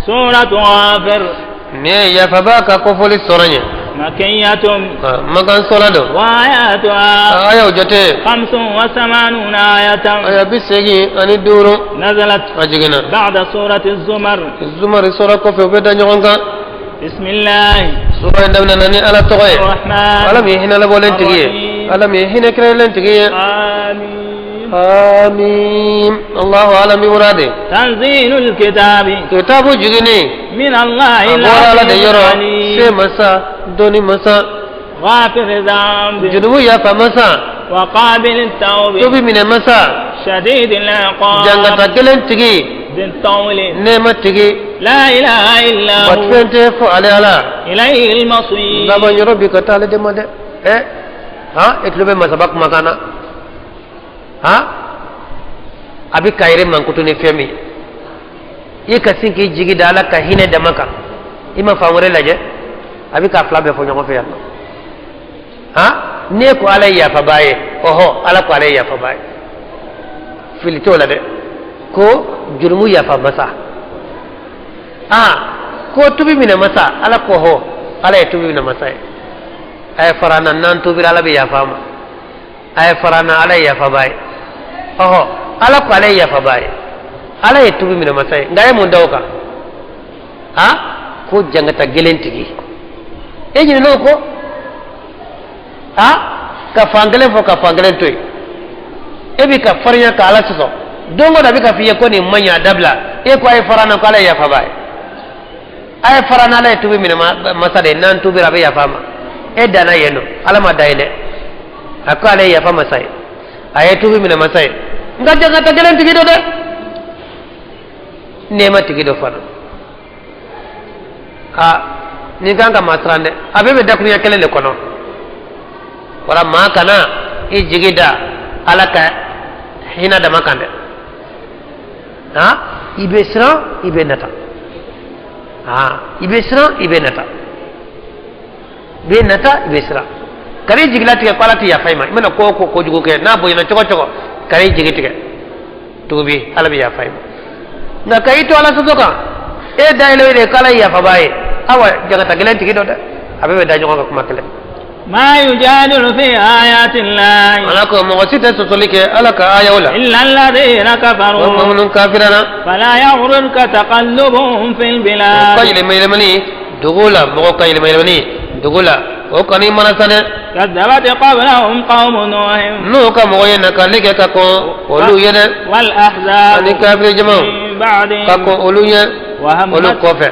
سورة غافر. Nin ye yafaba ka kofɔli sura ye. مكية. Makan sura don. وآياتها Ayaw jate 85 آية. Aya 85. نزلت A jiginna بعد سورة الزمر. Zumari sura kɔfɛ, u bɛ da ɲɔgɔn kan. بسم الله Sura in daminɛna ni Ala tɔgɔ ye, الرحمن Ala min ye hinɛ labɔlen tigi ye, Ala min ye hinɛ kɛrɛnkɛrɛnlen tigi ye. آمين. Amin. Allahu alam bi murade. تنزيل الكتاب Kitabu jiginni من الله a bɔra Ala de العزيز yɔrɔ, العليم. se masa, dɔnni masa, غافر الذنب jurumu yafa masa, وقابل التوب tubi minɛ masa, شديد العقاب jangata gɛlɛn tigi, ذي الطول nɛɛma tigi. لا إله إلا Wa هو fɛn tɛ fo ale Ala. إليه المصير. Laban yɔrɔ bi ka taa ale de ma dɛ. Ɛ han, e tulo bɛ masaba kumakan na han, a bɛ k'a yɛrɛ mankutu ni fɛn min ye, i ka sin k'i jigi da Ala ka hinɛ dama kan, i ma fan wɛrɛ lajɛ. A bɛ k'a fila bɛɛ fɔ ɲɔgɔn fɛ yan nɔ. Han, n'e ko Ala ye yafabaa ye, ɔhɔ, Ala ko ale ye yafabaa ye, fili t'o la dɛ. Ko jurumu yafa masa, aa, ko tubi minɛ masa. Ala ko hɔ, Ala ye tubi minɛ masa ye. A ye fara an na, n'an tubira, Ala bɛ yafa an ma. A ye fara an na, Ala ye yafabaa ye. Ɔhɔ, Ala ko ale ye yafabaa ye, Ala ye tubi minɛ masa ye. Nka a ye mun da o kan? A ko jangata gɛlɛn tigi, e ɲinɛna o kɔ. A ka fan kelen fɔ, ka fan kelen to yen. E bɛ ka farinya ka Ala sɔsɔ don o don. A bɛ ka f'i ye ko nin man ɲi, a dabila. E ko a ye fara an na, ko Ala ye yafabaa ye. A ye fara n'Ala ye tubi minɛ masa de ye, n'an tubira, a bɛ yafa a ma. E danna yen nɔ, Ala ma da yen dɛ. A ko ale ye yafa masa ye, a ye tubi minɛ masa ye, nka jangata gɛlɛn tigi don dɛ, nɛɛma tigi dɔ fana. A nin kan ka maa siran dɛ. A bɛɛ bɛ dakuruɲɛ kelen de kɔnɔ. Wala maa kana i jigi da Ala ka hinɛ dama kan dɛ. Ha, i bɛ siran, i bɛ nata. Ha, i bɛ siran, i bɛ nata, i bɛ nata, i bɛ siran. Kan'i jigi latigɛ ko Ala tɛ yafa i ma. I mana ko o ko kojugu kɛ, n'a bonyana cogo o cogo, kan'i jigi tigɛ. Tubi, Ala bɛ yafa i ma. Nka ka i to Ala sɔsɔ kan, e dayɛlɛ de k'Ala ye yafabaa ye, awa, jangata gɛlɛn tigi dɔ dɛ. A bɛɛ bɛ da ɲɔgɔn kan, kuma kelen. ما يجادل في آيات الله Ala ko mɔgɔ si tɛ sɔsɔli kɛ Ala ka ayaw la إلا الذين o كفروا minnu kafirana. فلا يغررك تقلبهم في O ka البلاد. yɛlɛma yɛlɛmani dugu la, mɔgɔ ka yɛlɛma yɛlɛmani dugu la, o kan'i mana sa dɛ. كذبت قبلهم قوم نوح N'o ka mɔgɔ ye nakali kɛ ka kɔn olu ye dɛ, والأحزاب ani kafiri jamaw من بعدهم ka kɔn olu ye, olu وهمت kɔfɛ.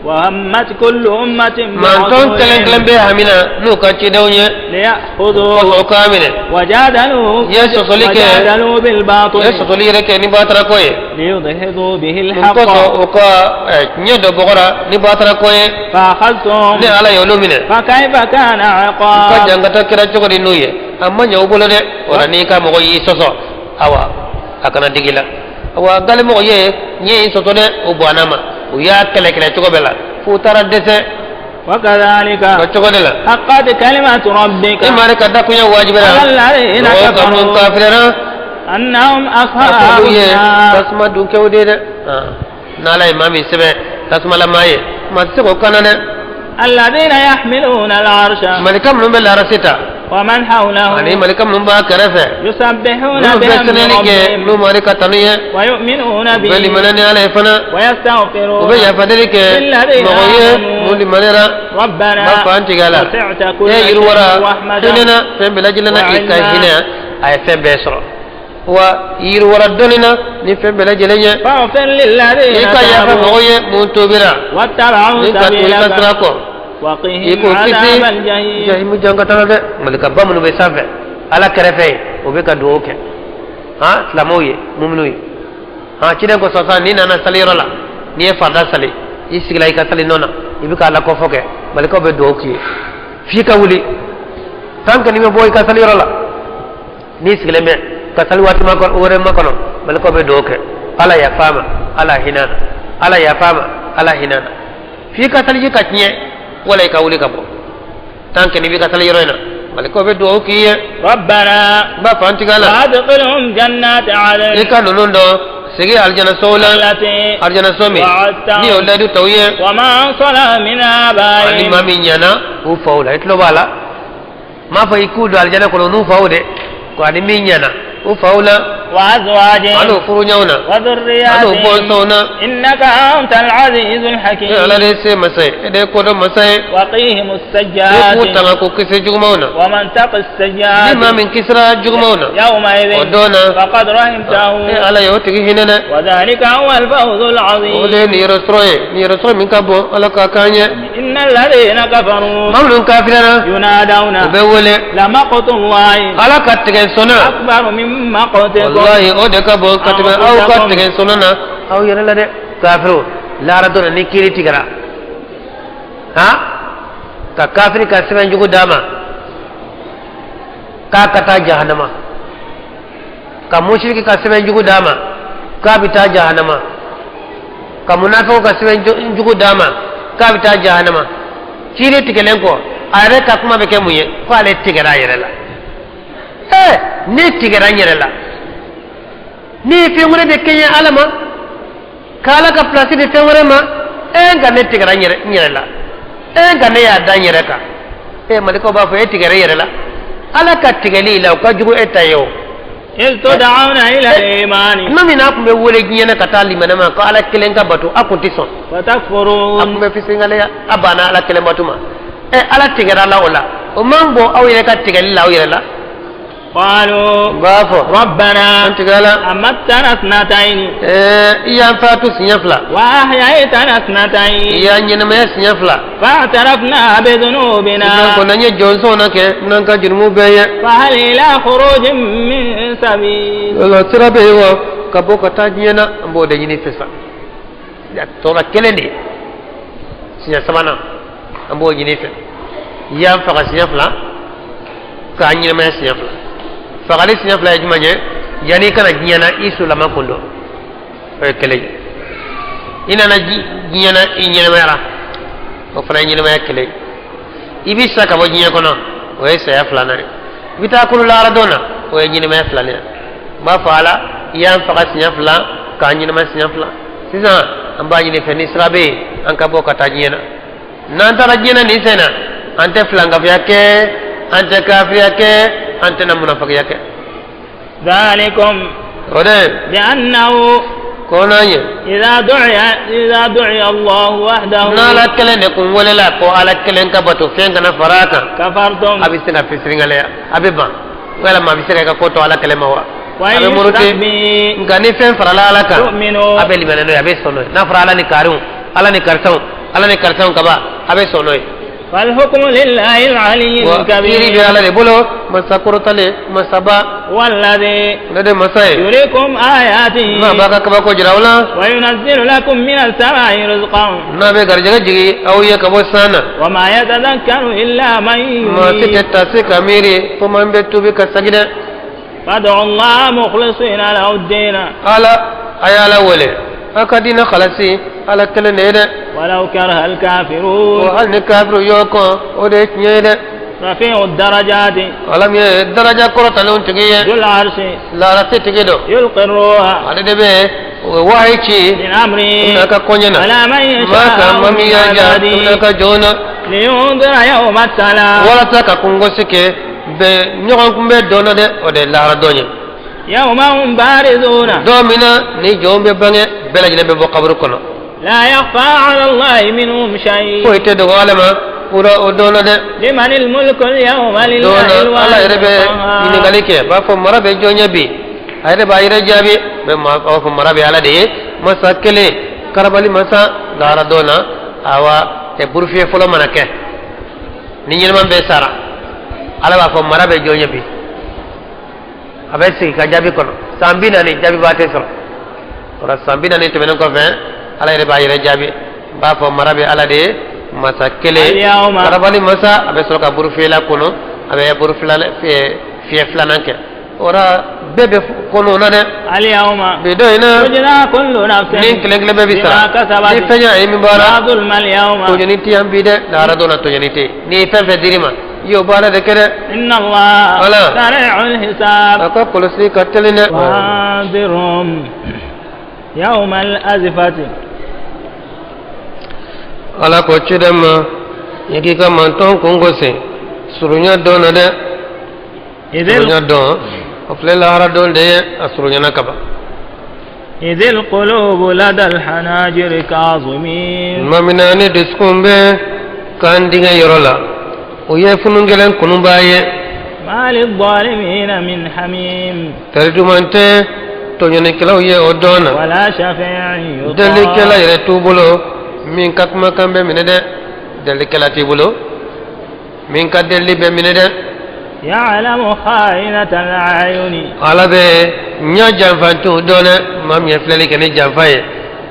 وهمت كل أمة Mantɔn kelen kelen برسولهم bɛ hamina n'u ka cidenw ye ليأخذوه. kɔsɔn o k'a minɛ. وجادلوا Ye sɔsɔli kɛ وجادلوا ye بالباطل sɔsɔli yɛrɛ kɛ ni batara ko ye ليدحضوا به nin الحق. kɔsɔn o ka tiɲɛ dɔ bɔgɔra ni batara ko ye. فأخذتهم Ne Ala ye olu minɛ. فكيف كان U ka عقاب؟ jangata kɛra cogo di n'u ye? A ma ɲɛ u bolo dɛ. O la, n'i ka mɔgɔ y'i sɔsɔ, awa, a kana digi la. Awa, galimɔgɔ ye ɲɛ y'i sɔsɔ dɛ, o bɔnna ma. U y'a kɛlɛ kɛlɛ cogo bɛɛ la f'u taara dɛsɛ. وكذلك O cogo de la حقت كلمة ربك e mari ka dakunya wajibira على الذين mɔgɔw ka mun كفروا kafirara أنهم a أصحاب olu ye النار. tasuma dunkɛw de ye dɛ. Ah, n'Ala ye maa min sɛbɛn tasumalamaa ye, maa tɛ se k'o kana dɛ. الذين يحملون العرش Malika minnu bɛ larasi ta ومن حوله ani malika minnu b'a kɛrɛfɛ, يسبحون minnu bɛ بحمد sɛnɛli kɛ ربهم n'u mari ka tanu ye, ويؤمنون u bɛ به limaniya ni Ala ye fana, u bɛ ويستغفرون yafa deli kɛ للذين mɔgɔ ye آمنوا mun limaniyara. ربنا B'a fɔ an tigɛ la, وسعت كل e شيء yiriwara رحمة hinɛ na fɛn bɛɛ lajɛlen na, i ka وعلما. hinɛ a ye fɛn bɛɛ sɔrɔ, wa yiriwara dɔnni na ni fɛn bɛɛ lajɛlen ye. فاغفر للذين I ka yafa تابوا mɔgɔ ye mun tobira واتبعوا ni ka to i ka سبيلك sira kɔ, i وقهم k'o kisi عذاب الجحيم. Jahimu jankata la dɛ. Malikaba minnu bɛ sanfɛ Ala kɛrɛfɛ yen, o bɛ ka dugawu kɛ han silamɛw ye, muminuw ye. Han, ciden ko sɔsɔ, n'i nana saliyɔrɔ la, n'i ye farida sali, i sigila i ka sali nɔ na, i bɛ ka Ala kɔfɔ kɛ, malikaw bɛ dugawu k'i ye f'i ka wuli. Tant que n'i bɛ bɔ i ka saliyɔrɔ la, n'i sigilen bɛ ka sali waati ma wɛrɛ makɔnɔ, malikaw bɛ dugawu kɛ: Ala yafa ma, Ala hinɛ na, Ala yafa ma, Ala hinɛ na, f'i ka saliji ka tiɲɛ wala i ka wuli ka bɔ. Tant que n'i b'i ka sali yɔrɔ in na, malikaw bɛ dugawu k'i ye. ربنا N b'a fɔ an tigɛ la وأدخلهم جنات i عدن ka ninnu dɔn Segin alijana so la, التي alijana so min وعدتهم ni y'o layidu ta u ye, ومن صلح من ani آبائهم. maa min ɲana u faw la. I tulo b'a la, m'a fɔ i k'u don alijana kɔnɔ n'u faw dɛ, ko ani min ɲana u faw la, وأزواجهم ani u furuɲɔgɔnw na, ani u وذرياتهم bɔnsɔnw na. إنك أنت العزيز E الحكيم. Ala de ye se masa ye, e de ye kodɔn masa ye. وقيهم E k'u السيئات. tanga k'u kisi jugumanw na. ومن تق Ni السيئات maa min kisira jugumanw na يومئذ o don na, فقد رحمته. e Ala ye o tigi hinɛ dɛ. وذلك هو الفوز O de العظيم. ye niyɔrɔ sɔrɔ ye, niyɔrɔ sɔrɔ min ka bon, Ala k'a k'an ye. إن الذين كفروا Maa minnu kafirara, ينادون u bɛ wele: لمقت الله Ala ka tigɛ sɔnna أكبر من مقتكم. Wallahi, o de ka bon ka tɛmɛ aw ka tigɛ sɔnna na aw yɛrɛ la dɛ. Kafiriw, lahara don na, ni kiiri tigɛra, ha, ka kafiri ka sɛbɛn jugu d'a ma k'a ka taa jahanama, ka musiriki ka sɛbɛn jugu d'a ma k'a bɛ taa jahanama, ka munafikiw ka sɛbɛn jugu d'a ma k'a bɛ taa jahanama, kiiri tigɛlen kɔ, a yɛrɛ ka kuma bɛ kɛ mun ye? Ko ale tigɛra a yɛrɛ la. Ɛɛ, ne tigɛra n yɛrɛ la, ne ye fɛn wɛrɛ de kɛɲɛ Ala ma, k'Ala ka pilasi di fɛn wɛrɛ ma. Ɛ, nka ne tigɛra n yɛrɛ la. Ɛ, nka ne y'a da n yɛrɛ kan. Ɛ, malikaw b'a fɔ: e tigɛra i yɛrɛ la, Ala ka tigɛli la, o ka jugu e ta ye o. إذ تدعون إلى الإيمان Tuma min na a tun bɛ wele diɲɛ na ka taa limaniya ma, ko Ala kelen ka bato, a kun tɛ sɔn. A وتكفرون. kun bɛ fisingaleya, a banna Ala kelen bato ma. Ɛ, Ala tigɛra la o la, o man bɔ aw yɛrɛ ka tigɛli la aw yɛrɛ la. قالوا U b'a fɔ: ربنا An tigɛ la, أمتنا اثنتين ɛɛ, i y'an fatu siɲɛ 2, وأحييتنا i اثنتين y'an ɲɛnamaya siɲɛ 2. فاعترفنا بذنوبنا Sisan kɔni, an ye jɔnsɔnw na kɛ n'an ka jurumu bɛɛ ye. فهل إلى خروج من سبيل؟ Yala sira bɛ yen wa ka bɔ ka taa diɲɛ na? An b'o de ɲini fɛ sa. Tɔɔrɔ kelen de ye, siɲɛ sabanan, an b'o ɲini fɛ. I y'an faga siɲɛ 2, k'an ɲɛnamaya siɲɛ 2. Fagali siɲɛ 2 ye jumɛn ye? Yanni i kana diɲɛ na, i sulama kun don, o ye kelen ye. I nana diɲɛ na, i ɲɛnamayara, o fana ye ɲɛnamaya kelen ye. I bi sa ka bɔ diɲɛ kɔnɔ, o ye saya filanan ye. I bɛ taa kolo lahara don na, o ye ɲɛnamaya filanan ye. N b'a fɔ: Ala, i y'an faga siɲɛ 2, k'an ɲɛnamaya siɲɛ 2. Sisan an b'a ɲini fɛ, ni sira bɛ yen, an ka bɔ ka taa diɲɛ na. N'an taara diɲɛ na nin sen na, an tɛ filankafoya kɛ, an tɛ kafiriya kɛ, an tɛna munafakiya kɛ. ذلكم O de بأنه ko n'an ye إذا دعي الله وحده n'Ala kelen de kun welela ko Ala kelen ka bato, fɛn kana fara a kan, كفرتم a bɛ se ka fisiringaleya, a bɛ ban, walima a bɛ se ka i ka ko to Ala kelen ma wa, a وإن bɛ muruti. يشرك به Nka ni fɛn farala Ala kan, تؤمنوا. a bɛ limaniya n'o ye, a bɛ sɔn n'o ye. N'a fɔra Ala ni kariw, Ala ni karisaw, Ala ni karisaw kaba, a bɛ sɔn n'o ye. فالحكم لله العلي Wa kiiri bɛ الكبير. Ala de bolo, masa kɔrɔtalen, masaba. والذي Ne de masa ye يريكم آياته n'a b'a ka kabako jira aw la, وينزل لكم من السماء رزقا n'a bɛ garijɛgɛ jigi aw ye ka bɔ san na. وما يتذكر إلا من Maa si tɛ ينيب. ta se ka miiri fo man bɛ tubi ka sagi dɛ. فادعوا الله مخلصين له الدين. Ala, a ye Ala wele, a ka diinɛ halasi Ala kelen de ye dɛ. ولو كره O الكافرون. hali ni kafiru y'o kɔn, o de ye tiɲɛ ye dɛ. رفيع الدرجات Ala min ye daraja kɔrɔtalenw tigi ye, ذو العرش laarasi tigi don, يلقي الروح ale de bɛ o wahayi ci من أمره n'a ka koɲɛ na على من maa kan يشاء maa min من y'a ja عباده n'a ka jɔn na لينذر يوم التلاق walasa ka kungosi kɛ bɛn ɲɔgɔn kunbɛ don na dɛ, o de ye lahara don ye. يوم هم بارزون Don min na ni jɔnw bɛ bange, bɛɛ lajɛlen bɛ bɔ kaburu kɔnɔ, لا يخفى على الله منهم شيء. Foyi tɛ dogo Ala ma o don na dɛ. لمن الملك اليوم Don لله na Ala الواحد yɛrɛ bɛ القهار. ɲininkali kɛ, b'a fɔ mara bɛ jɔn ye bi? A yɛrɛ b'a yɛrɛ jaabi, bɛ ma b'a fɔ mara bɛ Ala de ye, masa kelen, karabali masa. Lahara don na, awa, ɛ, burufiyɛ fɔlɔ mana kɛ, ni ɲɛnɛma bɛɛ sara, Ala b'a fɔ mara bɛ jɔn ye bi? A bɛ sigi ka jaabi kɔnɔ san 40, jaabi b'a tɛ sɔrɔ. O la, san 40 tɛmɛnen kɔfɛ, Ala yɛrɛ b'a yɛrɛ jaabi, b'a fɔ mara bɛ Ala de ye, masa kelen, اليوم karabali masa. A bɛ sɔrɔ ka burufiyɛla kɔnɔ, a bɛ buru fiyɛ filanan kɛ, o la bɛɛ bɛ kɔnɔ na dɛ. اليوم Bi don in na, تجزى كل نفس ni kelen kelen bɛɛ bi بما sara كسبت ni fɛn ye a ye min baara. لا ظلم اليوم Tɔɲɔni tɛ yan bi dɛ, lahara don na tɔɲɔni tɛ yen. N'i ye fɛn fɛn dir'i ma, i y'o baara de kɛ dɛ. إن الله Ala سريع الحساب. a ka kɔlɔsi ka teli dɛ. وأنذرهم. يوم الآزفة. Ala ko ciden ma, i k'i ka mantɔn kun gosi surunya don na dɛ. إذ Surunya don, o filɛ lahara don de ye, a surunyana kaban. إذ القلوب لدى الحناجر كاظمين. Tuma min na ni dusukun bɛ kan dingɛ yɔrɔ la, o ye funun gɛlɛn kununba ye. ما للظالمين من حميم. Tari duman tɛ tɔɲɔnikɛlaw ye o don na. ولا شفيع Delikɛla يطاع. yɛrɛ t'u bolo min ka kumakan bɛ minɛ dɛ. Delikɛla t'i bolo min ka deli bɛ minɛ dɛ. يعلم خائنة الأعين. Ala bɛ ɲɛ janfantiw dɔn dɛ. Maa min ye filɛli kɛ ni janfa ye,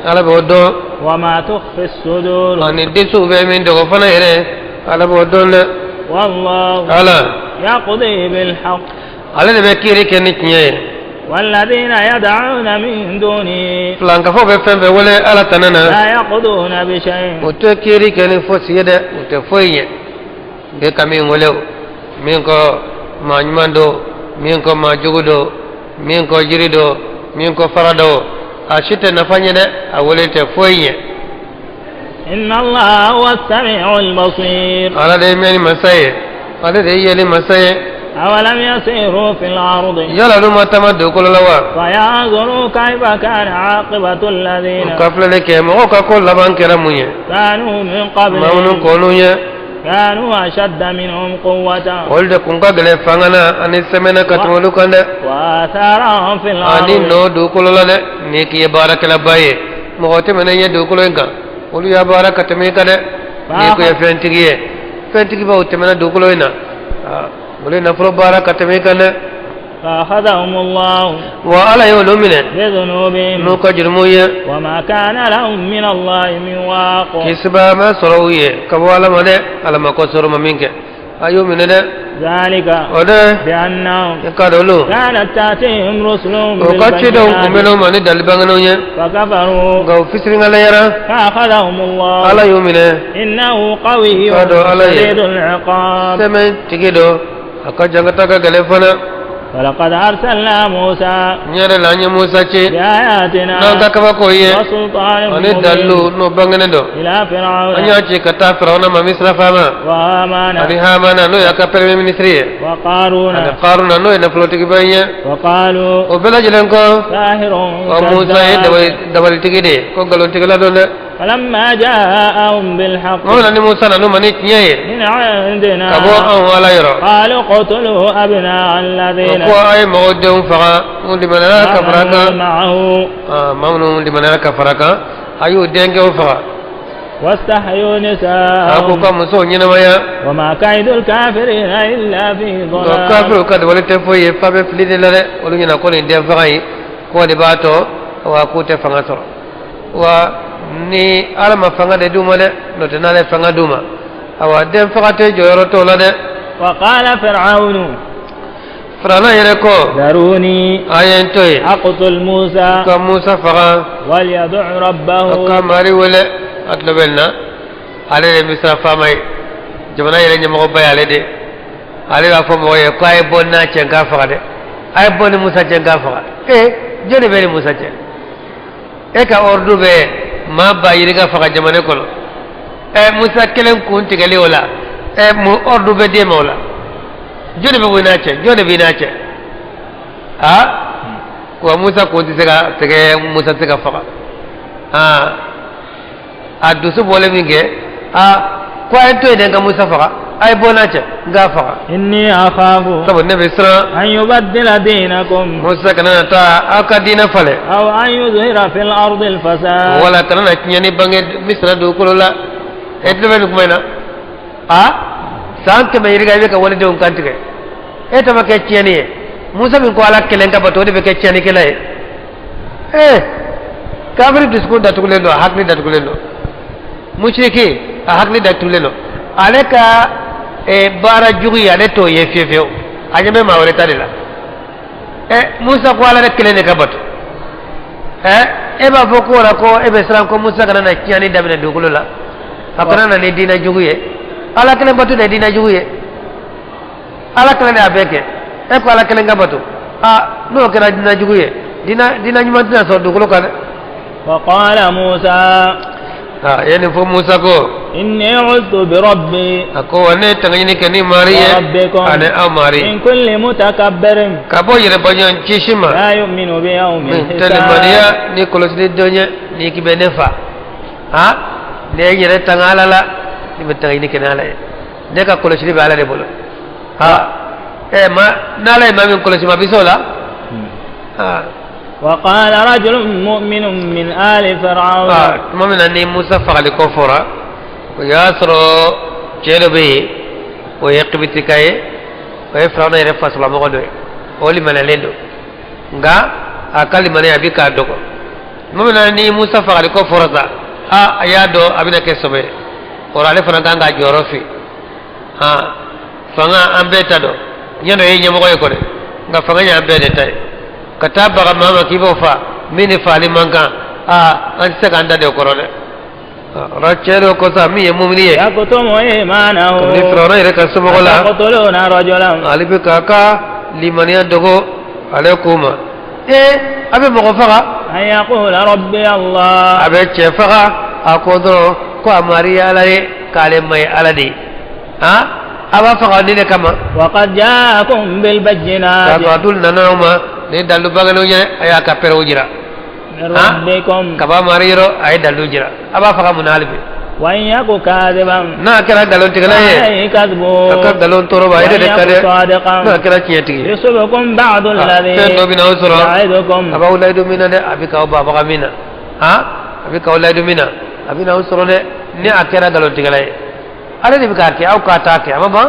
Ala b'o dɔn. وما تخفي الصدور. Ani disiw bɛ min dogo fana yɛrɛ, Ala b'o dɔn dɛ. والله Ala يقضي بالحق. ale de bɛ kiiri kɛ ni tiɲɛ ye. والذين يدعون من دونه Filankafo bɛ fɛn fɛn wele Ala tana na, لا يقضون بشيء. o tɛ kiiri kɛ ni fosi ye dɛ, o tɛ foyi ɲɛ. Bɛ ka min wele, o min ko maa ɲuman don, min ko maa jugu don, min ko jiri don, min ko fara don, a si tɛ nafa ɲɛ dɛ, a wele tɛ foyi ɲɛ. إن الله هو السميع البصير. Ala de ye mɛnni masa ye, ale de ye yeli masa ye. أولم يسيروا في الأرض Yala olu ma taama dugukolo la wa? فينظروا كيف كان عاقبة الذين U ka filɛli kɛ mɔgɔw ka ko laban kɛra mun ye كانوا من maa minnu قبلهم kɔn'u ye. كانوا أشد منهم قوة Olu de kun ka gɛlɛn fanga na ani sɛmɛ na ka tɛmɛ olu kan dɛ, وآثارا في ani الأرض. nɔ dugukolo la dɛ. N'i k'i ye baarakɛlaba ye, mɔgɔ tɛmɛnen ye dugukolo in kan, olu y'a baara ka tɛmɛ i kan dɛ. N'i ko ye fɛntigi ye, fɛntigibaw tɛmɛna dugukolo in na, aa, olu ye nafolo baara ka tɛmɛ i kan dɛ. فأخذهم الله Wa Ala y'olu minɛ بذنوبهم n'u ka jurumu ye. وما كان لهم من الله من واق. Kisibaa ma sɔrɔ u ye ka bɔ Ala ma dɛ. Ala ma ko sɔrɔ ma min kɛ, a y'u minɛ dɛ. ذلك O dɛ, بأنهم i ka dɔn olu كانت تأتيهم رسلهم o ka cidenw kun bɛ بالبينات n'u ma ni dali bangenenw ye, فكفروا nka u fisiringaleyara. فأخذهم الله. Ala y'u minɛ. إنه قوي قالوا علي. شديد العقاب. Sɛmɛ tigi dɔ, a ka jankata ka gɛlɛn fana. ولقد أرسلنا موسى N yɛrɛ la, an ye Musa ci بآياتنا n'an ka kabako ye وسلطان ani dalilu مبين n'o bangenen dɔ. إلى An فرعون y'a ci ka taa Firawuna ma, Misira faama, وهامان ani Hamana, n'o y'a ka premier ministre ye, وقارون ani Karuna, n'o ye nafolotigiba ye. وقالوا O bɛɛ lajɛlen kɔ, ساحر wa Musa ye كذاب. Dabalitigi de ye, ko nkalontigɛla don dɛ. فلما جاءهم بالحق Tuma min na ni Musa nan'u ma ni tiɲɛ ye من عندنا ka bɔ anw Ala yɔrɔ, قالوا اقتلوا أبناء o الذين ko a ye mɔgɔw denw faga mun limaniyara ka fara آمنوا kan. معه Aa, maa minnu limaniyara ka fara kan, a y'u denkɛw faga. واستحيوا A ko نساءهم. ka musow ɲɛnamaya. وما كيد الكافرين إلا في Nka ضلال. kafiriw ka dabali tɛ foyi ye f'a bɛ fili de la dɛ. Olu ɲɛna ko nin den faga in k'o de b'a to wa k'u tɛ fanga sɔrɔ. Wa ni Ala ma fanga de d'u ma dɛ, n'o tɛ n'ale ye fanga d'u ma, awa, den faga tɛ jɔyɔrɔ t'o la dɛ. وقال فرعون Firawuna yɛrɛ ko: ذروني a ye n to yen أقتل موسى ka Musa faga وليدع a ربه. ka mari wele. A tulo bɛ nin na, ale de ye Misira faama ye, jamana yɛrɛ ɲɛmɔgɔba ye ale de. Ale b'a fɔ mɔgɔ ye ko a ye bɔ n'a cɛ n k'a faga dɛ, a ye bɔ ni Musa cɛ n k'a faga. Ee, jɔn de bɛ ni Musa cɛ? E ka ordre bɛ maa ba yirika faga jamana kɔnɔ. Ɛ, Musa kelen kun tigɛli o la, ɛ, mun ordre bɛ d'e ma o la? Jɔn de bɛ bɔ i n'a cɛ? Jɔn de b'i n'a cɛ? Aa, wa Musa kun tɛ se ka tigɛ, Musa tɛ se ka faga. Aa, a dusu bɔlen min kɛ, aa, ko a ye to yen dɛ, n ka Musa faga, a ye bɔ n'a cɛ n k'a faga. إني أخاف Sabu ne bɛ siran أن يبدل دينكم Musa kana na taa aw ka diinɛ falen, أو أن يظهر في الأرض الفساد. wala kana na tiɲɛni bange Misira dugukolo la. E tulo bɛ nin kuma in na? A san 100 yirika, i bɛ ka walidenw kan tigɛ, e ta ma kɛ tiɲɛni ye? Musa min ko Ala kelen ka bato, o de bɛ kɛ tiɲɛnikɛla ye. Ee, kafiri dusukun datugulen don, a hakili datugulen don. Musiriki, a hakili datugulen don. Ale ka baara jugu ye, ale t'o ye fiyewu fiyewu, a ɲɛ bɛ maa wɛrɛ ta de la. Ɛ, Musa ko Ala yɛrɛ kelen de ka bato. Ɛ, e b'a fɔ ko o la ko e bɛ siran ko Musa kana na tiɲɛni daminɛ dugukolo la, a kana na ni diinɛ jugu ye. Ala kelen bato de ye diinɛ jugu ye? Ala kelen de y'a bɛɛ kɛ, e ko Ala kelen ka bato. Aa, n'o kɛra diinɛ jugu ye, diinɛ ɲuman tɛna sɔrɔ dugukolo kan dɛ. وقال موسى A ye nin fɔ Musa ko: إني عذت بربي A ko wa ne ye tangaɲini kɛ ni mari ye وربكم ani aw mari من كل متكبر ka bɔ yɛrɛbaɲɔgɔn cisi ma لا يؤمن بيوم min tɛ الحساب. limaniya ni kɔlɔsili don ye. N'i k'i bɛ ne fa, ha, ne ye n yɛrɛ tanga Ala la, ne bɛ tangaɲini kɛ ni Ala ye, ne ka kɔlɔsili bɛ Ala de bolo. Ha, ɛ ma n'Ala ye maa min kɔlɔsi, ma bi se o la. Ha. وقال رجل مؤمن من آل فرعون. Ha, tuma min na ni Musa fagali ko fɔra, o y'a sɔrɔ cɛ dɔ bɛ yen, o ye kibitika ye, o ye Firawuna yɛrɛ fasolamɔgɔ dɔ ye, o limaniyalen don, nka a ka limaniya a bi k'a dɔgɔ. Tuma min na ni Musa fagali ko fɔra sa, a y'a dɔn a bɛna kɛ sɔbɛ ye, o la ale fana kan k'a jɔyɔrɔ fi. Ha, fanga an bɛɛ ta dɔn, ɲɛ dɔ ye ɲɛmɔgɔ ye kɔni, nka fanga y'an bɛɛ de ta ye. Ka taa baga maa ma k'i b'o fa, min ni faali man kan, aa, an tɛ se k'an da de o kɔrɔ dɛ. O la cɛ dɔ ko sa, min ye mumini ye يكتم إيمانه kabini Firawuna yɛrɛ ka somɔgɔ la, أتقتلون رجلا ale bɛ k'a ka limaniya dogo. Ale k'o ma: ee, a bɛ mɔgɔ faga أن يقول ربي الله. A bɛ cɛ faga, a ko dɔrɔn ko a mari ye Ala ye, k'ale ma ye Ala de ye. Han, a b'a faga nin de kama? وقد جاءكم K'a بالبينات sɔrɔ a dun nana aw ma ni dalu bangelenw ye, a y'a ka pɛrɛw jira من ربكم. Kaba mari yɔrɔ, a ye dalu jira, a b'a faga mun na hali bi? وإن يك كاذبا N'a kɛra nkalontigɛla ye, فعليه كذبه a ka nkalon tɔɔrɔ b'a yɛrɛ de وإن kan يك dɛ. صادقا N'a kɛra tiɲɛtigi ye, يصبكم بعض الذي fɛn dɔ bɛna aw sɔrɔ. يعدكم. A b'aw layidu min na dɛ, a bɛ k'aw babaga min na, han, a bɛ k'aw layidu min na, a bɛ n'aw sɔrɔ dɛ. Ni a kɛra nkalontigɛla ye, ale de bɛ k'a kɛ, aw k'a t'a kɛ, a ma ban,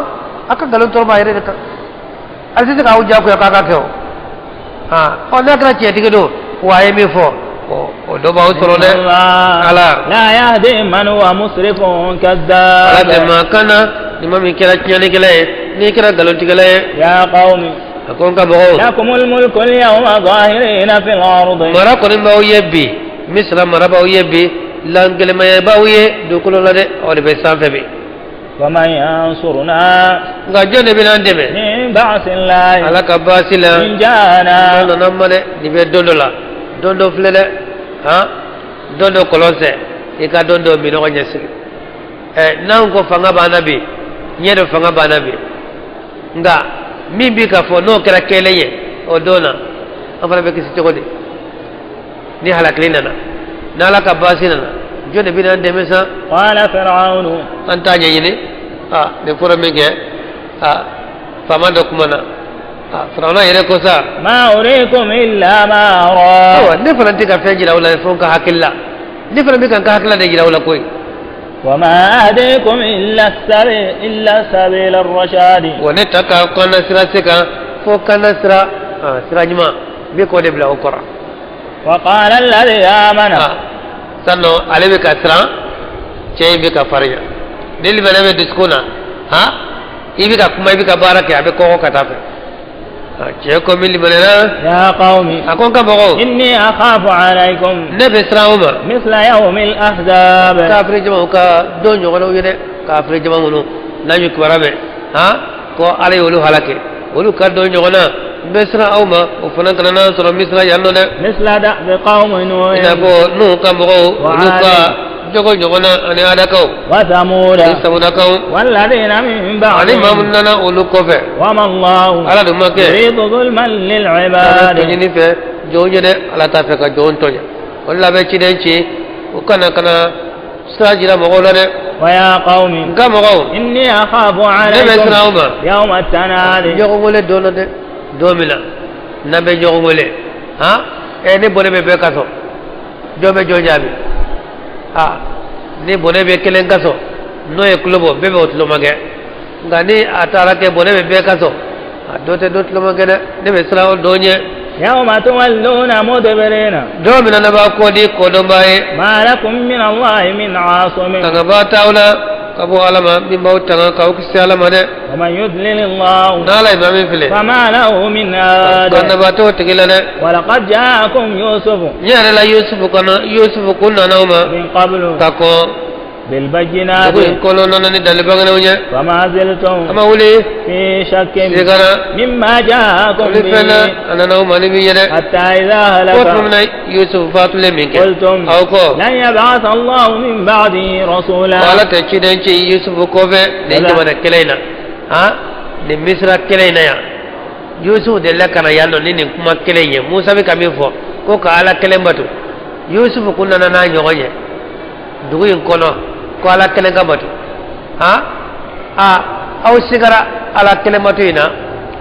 a ka nkalon tɔɔrɔ b'a yɛrɛ de kan. Ale tɛ se k'aw diyagoya k'a ka kɛ o. Han, ɔ, n'a kɛra tiɲɛtigi don wa, a ye min fɔ, o dɔ b'aw sɔrɔ dɛ. إن الله Ala لا يهدي من هو مسرف Ala كذاب. tɛ maa kan na ni ma min kɛra tiɲɛnikɛla ye, n'i kɛra nkalontigɛla ye. يا قوم A ko n ka mɔgɔw, لكم الملك اليوم ظاهرين في الأرض. Mara kɔni b'aw ye bi, Misira mara b'aw ye bi, lankelemaya b'aw ye dugukolo la dɛ, aw de bɛ sanfɛ bi. ومن ينصرنا Nka jɔn de bɛna an dɛmɛ من بأس الله Ala ka baasi la إن جاءنا؟ N'o nana ma dɛ, nin bɛ don dɔ la, don dɔ filɛ dɛ, han, don dɔ kɔlɔn sɛ, i ka don dɔ minɔgɔ ɲɛsigi. Ɛ, n'anw ko fanga b'an na bi, ɲɛ dɔ fanga b'an na bi, nka min bi ka fɔ n'o kɛra kɛlen ye o don na, an fana bɛ kisi cogo di ni halakili nana, n'Ala ka baasi nana, jɔn de bɛna an dɛmɛ sa? قال فرعون An t'a ɲɛɲini. A nin fɔra min kɛ, a faama dɔ kuma na, a Firawuna yɛrɛ ko sa: ما أريكم إلا ما أرى. Ayiwa, ne fana tɛ ka fɛn jira aw la fo n ka hakili la, ne fana bɛ ka n ka hakilila de jira aw la koyi. وما أهديكم إلا السبيل إلا سبيل الرشاد. Wa ne ta ka kanna sira se kan fo kanna sira, sira ɲuman n bɛ k'o de bila o kɔrɔ. وقال الذي آمن Sisan nɔ, ale bɛ ka siran, cɛ in bɛ ka farinya. Ni limaniya bɛ dusukun na, han, i bɛ ka kuma, i bɛ ka baara kɛ, a bɛ kɔgɔ ka taa fɛ. Cɛ ko min limaniyana: يا قوم A ko n ka mɔgɔw, إني أخاف عليكم ne bɛ siran aw ma مثل يوم الأحزاب. Kafiri jamaw ka don ɲɔgɔnnaw ye dɛ, kafiri jama minnu n'a y'u kibaruya mɛn, han, ko Ala y'olu halake, olu ka don ɲɔgɔn na, n bɛ siran aw ma o fana kana n'an sɔrɔ Misira yan nɔ dɛ. مثل دأب قوم نوح I n'a fɔ Nuhu ka mɔgɔw, olu ka jogo ɲɔgɔn na, ani Adakaw وثمود ani Samudakaw والذين من ani maa بعدهم minnu nana olu kɔfɛ. وما الله Ala dun ma kɛ يريد ظلما Ala للعباد. tɔɲini fɛ jɔnw ye dɛ, Ala t'a fɛ ka jɔnw tɔɲɛ. O de la a bɛ ciden ci o kana kana sira jira mɔgɔw la dɛ. ويا قوم N ka mɔgɔw, إني أخاف ne bɛ عليكم siran aw ma يوم التناد. ɲɔgɔn wele don dɔ dɛ, don min na n'an bɛ ɲɔgɔn wele, han, ɛ, ni bɔnɛ bɛ bɛɛ ka sɔn, jɔn bɛ jɔn jaabi? A ni bɔnɛ bɛ kelen ka sɔn, n'o ye tulo bɔ, bɛɛ bɛ o tulo ma kɛ, nka ni a taara kɛ bɔnɛ bɛ bɛɛ ka sɔn, a dɔ tɛ dɔ tulo ma kɛ dɛ. Ne bɛ siran o don ɲɛ. يوم تولون مدبرين Don min na ne b'a kɔ di kɔdɔnbaa ye, ما لكم من الله من عاصم. Tangabaa t'aw la ka bɔ Ala ma min b'aw tanga k'aw kisi Ala ma dɛ. ومن يضلل الله N'Ala ye maa min fili, فما له من هاد. kandabaa t'o tigi la dɛ. ولقد جاءكم يوسف N yɛrɛ la, Yusufu kana, Yusufu kun nana o ma من قبل ka kɔn. بالبينات Dugu in kɔnɔ nana ni dalil bangenenw ye. فما زلتم A ma wuli في شك siga la مما جاءكم olu fɛn na به a nana o ma ni min ye dɛ. حتى إذا Ko tuma min هلك na Yusuf fatulen min kɛ, قلتم aw ko لن يبعث الله من بعده رسولا ko Ala tɛ ciden ci Yusuf kɔfɛ nin jamana kelen in na, han, nin Misira kelen in na yan. Yusuf delila ka na yan nɔ ni nin kuma kelen ye. Musa bɛ ka min fɔ ko ka Ala kelen bato, Yusuf kun nana n'a ɲɔgɔn ye dugu in kɔnɔ ko Ala kelen ka bato. Han, a aw sigara Ala kelen bato in na,